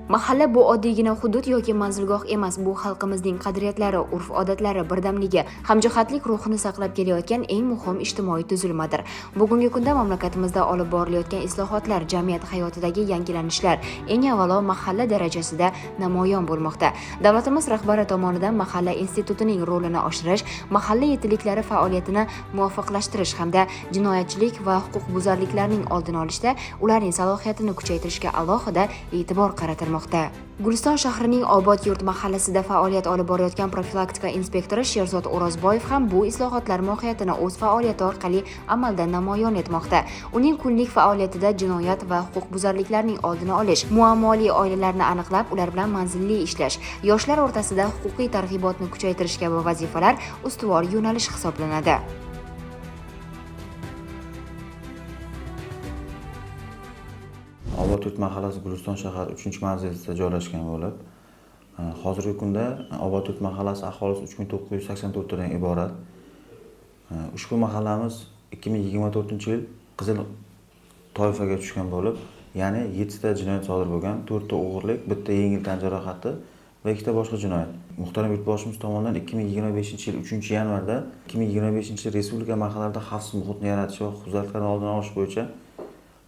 Mahalla bu oddiygina hudud yoki manzilgoh emas, bu xalqimizning qadriyatlari, urf-odatlari, birdamligi, hamjihatlik ruhini saqlab kelayotgan eng muhim ijtimoiy tuzilmadir. Bugungi kunda mamlakatimizda olib borilayotgan islohotlar, jamiyat hayotidagi yangilanishlar eng avvalo mahalla darajasida namoyon bo'lmoqda. Davlatimiz rahbari tomonidan mahalla institutining rolini oshirish, mahalla yetiliklari faoliyatini muvofiqlashtirish hamda jinoyatchilik va huquqbuzarliklarning oldini olishda ularning salohiyatini kuchaytirishga alohida e'tibor qaratilmoqda. Guliston shahrining Obod yurt mahallasida faoliyat olib borayotgan profilaktika inspektori Sherzod O'rozboyev ham bu islohotlar mohiyatini o'z faoliyati orqali amalda namoyon etmoqda. Uning kunlik faoliyatida jinoyat va huquqbuzarliklarning oldini olish, muammoli oilalarni aniqlab, ular bilan manzilli ishlash, yoshlar o'rtasida huquqiy targ'ibotni kuchaytirish kabi vazifalar ustuvor yo'nalish hisoblanadi. Obod yurt mahallasi Guliston shahar 3-manzilida joylashgan bo'lib, hozirgi kunda Obod yurt mahallasi aholisi 3984 tadan iborat. Ushbu mahallamiz 2024-yil qizil toifaga tushgan bo'lib, ya'ni 7 ta jinoyat sodir bo'lgan, 4 ta o'g'irlik, 1 ta yengil tan jarohati va 2 ta boshqa jinoyat. Muhtaram yurtboshimiz tomonidan 2025-yil 3-yanvarda 2025-yil respublika mahallalarida xavfsiz muhitni yaratish va huquqbuzarliklarning oldini olish bo'yicha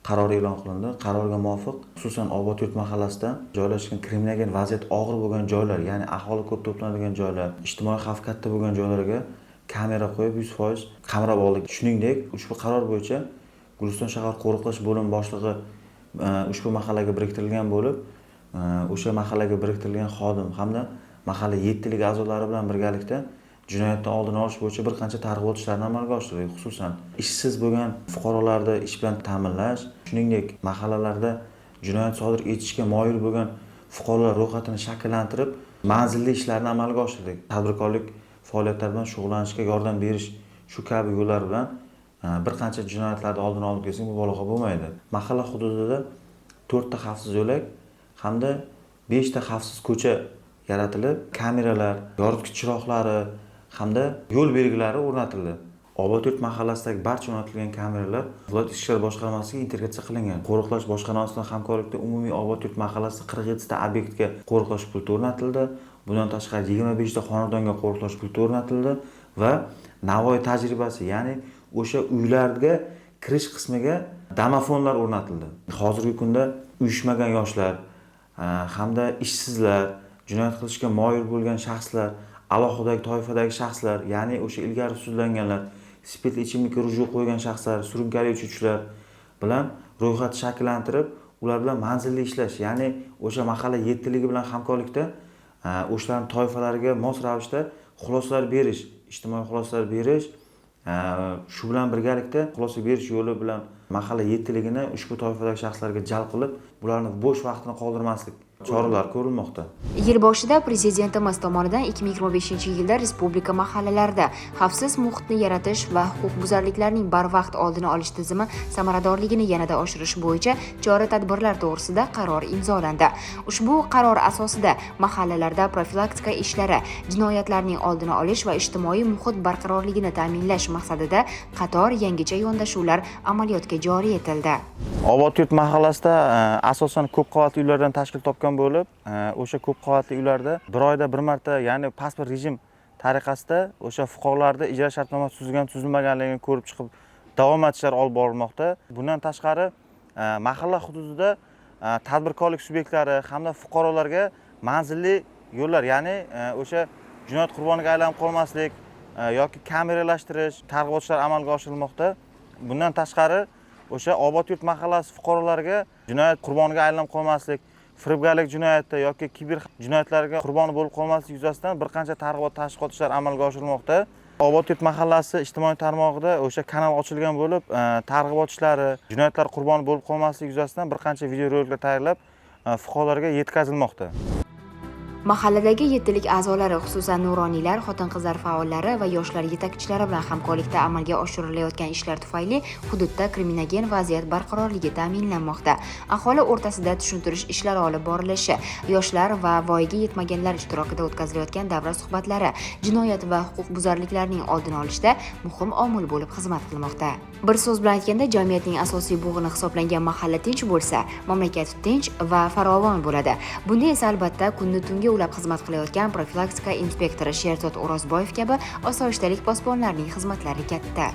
qaror e'lon qilindi. Qarorga muvofiq, xususan Obod yurt mahallasida joylashgan kriminogen vaziyat og'ir bo'lgan joylar, ya'ni aholi ko'p to'planadigan joylar, ijtimoiy xavf katta bo'lgan joylarga kamera qo'yib 100% qamrab oldik. Shuningdek, ushbu qaror bo'yicha Guliston shahar qo'riqlash bo'limi boshlig'i ushbu mahallaga biriktirilgan bo'lib, o'sha mahallaga biriktirilgan xodim hamda mahalla yettilik a'zolari bilan birgalikda jinoyatni oldini olish bo'yicha bir qancha targ'ibot ishlarini amalga oshirdik. Xususan, ishsiz bo'lgan fuqarolarni ish bilan ta'minlash, shuningdek, mahallalarda jinoyat sodir etishga moyil bo'lgan fuqarolar ro'yxatini shakllantirib, manzilli ishlarni amalga oshirdik. Tadbirkorlik faoliyatlari bilan shug'ullanishga yordam berish shu kabi yo'llar bilan bir qancha jinoyatlarni oldini olib kelsak mubolag'a bo'lmaydi. Mahalla hududida 4 ta xavfsiz yo'lak hamda 5 ta xavfsiz ko'cha yaratilib, kameralar, yoritgich chiroqlari hamda yo'l belgilari o'rnatildi. Obod yurt mahallasidagi barcha o'rnatilgan kameralar viloyat ichki ishlar boshqarmasiga integratsiya qilingan. Qo'riqlash boshqarmasi bilan hamkorlikda umumiy Obod yurt mahallasida 47 ta obyektga qo'riqlash pulti o'rnatildi. Bundan tashqari 25 ta xonadonga qo'riqlash pulti o'rnatildi va Navoiy tajribasi, ya'ni o'sha uylarga kirish qismiga domofonlar o'rnatildi. Hozirgi kunda uyushmagan yoshlar hamda ishsizlar, jinoyat qilishga moyil bo'lgan shaxslar, alohidagi toifadagi shaxslar, ya'ni o'sha ilgari sudlanganlar, spirtli ichimlikka ruju qo'ygan shaxslar, surunkali ichuvchilar bilan ro'yxat shakllantirib, ular bilan manzilli ishlash, ya'ni o'sha mahalla yettiligi bilan hamkorlikda o'shalarning toifalariga mos ravishda xulosalar berish, ijtimoiy xulosalar berish, shu bilan birgalikda xulosa berish yo'li bilan mahalla yettiligini ushbu toifadagi shaxslarga jalb qilib, ularni bo'sh vaqtini qoldirmaslik choralar ko'rilmoqda. Yil boshida prezidentimiz tomonidan 2025-yilda respublika mahallalarida xavfsiz muhitni yaratish va huquqbuzarliklarning barvaqt oldini olish tizimi samaradorligini yanada oshirish bo'yicha chora-tadbirlar to'g'risida qaror imzolandi. Ushbu qaror asosida mahallalarda profilaktika ishlari, jinoyatlarning oldini olish va ijtimoiy muhit barqarorligini ta'minlash maqsadida qator yangicha yondashuvlar amaliyotga joriy etildi. Obod yurt mahallasida asosan ko'p qavatli uylardan tashkil topgan bo'lib, o'sha ko'p qavatli uylarda bir oyda bir marta, ya'ni pasport rejim tariqasida o'sha fuqarolarda ijara shartnomasi tuzilgan tuzilmaganligini ko'rib chiqib davomat ishlar olib borilmoqda. Bundan tashqari, mahalla hududida tadbirkorlik subyektlari hamda fuqarolarga manzilli yo'llar, ya'ni o'sha jinoyat qurboniga aylanib qolmaslik yoki kameralashtirish targ'ibot ishlari amalga oshirilmoqda. Bundan tashqari o'sha Obod yurt mahallasi fuqarolariga jinoyat qurboniga aylanib qolmaslik, firibgarlik jinoyati yoki kiber jinoyatlarga qurbon bo'lib qolmaslik yuzasidan bir qancha targ'ibot tashviqot ishlari amalga oshirilmoqda. Obod yurt mahallasi ijtimoiy tarmog'ida o'sha kanal ochilgan bo'lib, targ'ibot ishlari, jinoyatlar qurboni bo'lib qolmaslik yuzasidan bir qancha videoroliklar tayyorlab, fuqarolarga yetkazilmoqda. Mahalladagi yettilik a'zolari, xususan nuroniylar, xotin-qizlar faollari va yoshlar yetakchilari bilan hamkorlikda amalga oshirilayotgan ishlar tufayli hududda kriminogen vaziyat barqarorligi ta'minlanmoqda. Aholi o'rtasida tushuntirish ishlari olib borilishi, yoshlar va voyaga yetmaganlar ishtirokida o'tkazilayotgan davra suhbatlari jinoyat va huquqbuzarliklarning oldini olishda muhim omil bo'lib xizmat qilmoqda. Bir so'z bilan aytganda, jamiyatning asosiy bo'g'ini hisoblangan mahalla tinch bo'lsa, mamlakat tinch va farovon bo'ladi. Bunda esa albatta kunni tunga ulab xizmat qilayotgan profilaktika inspektori Sherzod O'rozboyev kabi osoyishtalik posbonlarning xizmatlari katta.